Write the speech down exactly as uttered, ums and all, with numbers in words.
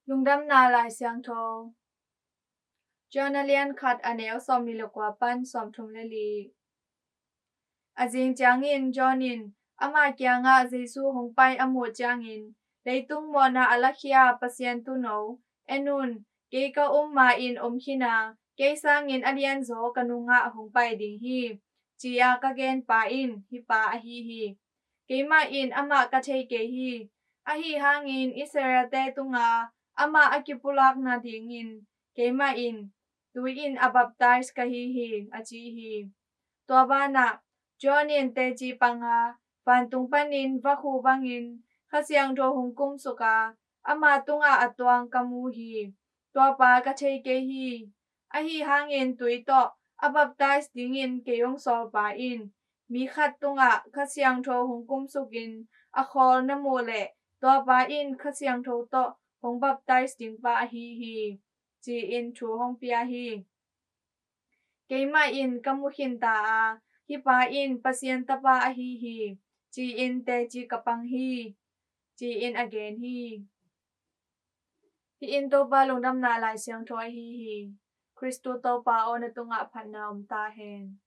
Lungdamna Lai Siangtho. John a lian khat, a neu sawmnih le kua pan sawmthum le li. A zing ciangin John in ama kiangah Jesu hong pai a muh ciangin, "Leitung mawhna a lakhia Pasian tuuno, en un, kei ka um ma-in om khin a, kei sangin a lianzaw ka nungah hong pai ding hi, ci-a ka genpa in hih pa ahi hi. Keimah in amah ka thei kei hi. Ahi hangin Israel-te tungah amah a kipulak nadingin keimah in tui-in a baptize ka hi hi," a ci hi. Tua banah John in teci panga, vantung panin vakhu bangin Kha Siangtho hong kumsuk a, ama tungah a tuang ka mu hi. Tua pa ka thei kei hi. Ahi hangin tui tawh a baptize dingin kei hong sawlpa in mi khat tungah Kha Siangtho hong kumsukin a khawl na muh leh, tua pa in Kha Siangtho tawh hong baptize ding pa ahi hi, ci-in thu hong pia hi. Keimah in ka mu khin ta a, hih pa in Pasian Tapa ahi hi, ci-in teci ka pang hi, ci-in a gen hi. Hih in Topa Lungdamna Lai Siangtho ahi hi. Khristu Topa aw, na tungah phatna om ta hen.